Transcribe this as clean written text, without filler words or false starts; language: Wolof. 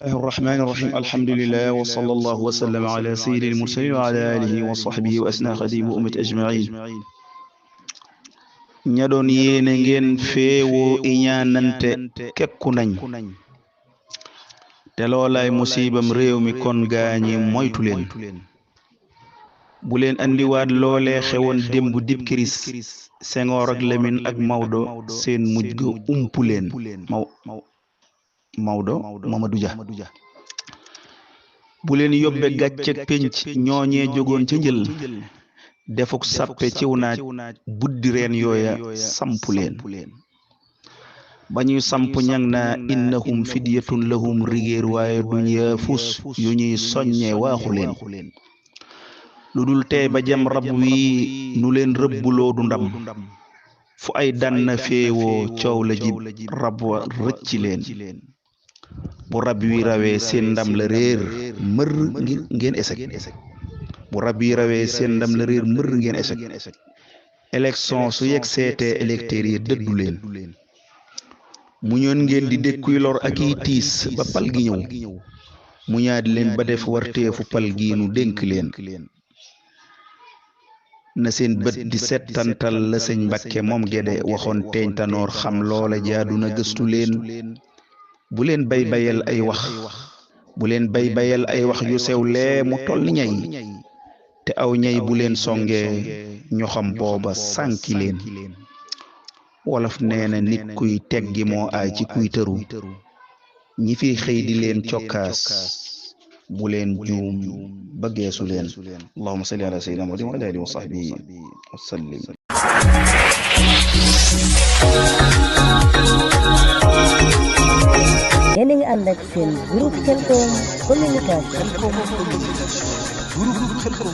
الله الرحمن الرحيم الحمد لله وصلى الله وسلم على سيد المرسلين وعلى آله وصحبه وأسنى خديم أمة أجمعين ña doon yéene ngeen feewoo iñaanante kekku nañ te loolaay musiibam réew mi kon gaañi moytu leen bu leen andiwaat loolee xewoon démb dib kiris Senghor ak Lamine ak Maodo seen mujj ga umpu leen Maodo Mamadou Dia bu leen yóbbe gàcceg pénc ñooñee jógoon ca njël defuk sàppe ciw naaj buddi reen yooya sampu leen ba ñuy samp ñang naa innahum fidyatun lahum rigéer waaye duñ yaafus yu ñuy soññee waaxu leen lu dul tey ba jam rab wi nu leen rëbbuloo du ndam fu ay danna féewoo coow la jib rab wa rëcci leen bu rab wi rawee seen ndam la réer mër ngeen esek bu rab yi rawee seen ndam la réer mër ngeen échec élection su yegg seetee électeurs yi dëddu leen mu ñoon ngeen di dékkuy lor ak i tiis ba pal gi ñëw mu ñaadi leen ba def warteefu pal gi nu dénk leen na seen bët di settantal la sëñ Mbàkke moom Gédé waxoon teeñ tanoor xam loola jaadu na gëstu leen bu leen bay bayal ay wax bu leen bay bayal ay wax yu sew lee mu toll ni ñay te aw ñay bu leen songee ño xam booba sànki leen wolof nee na nit kuy teggi moo aay ci kuy tëru ñi fi xëy di leen cokkaas bu leen juum ba geesu leen allahumma salli ala sayyidina muhammadin wa ala alihi wa sahbihi wa sallim yéen a ngi ànd ak seen groupe Khelcom communication. groupe Khelcom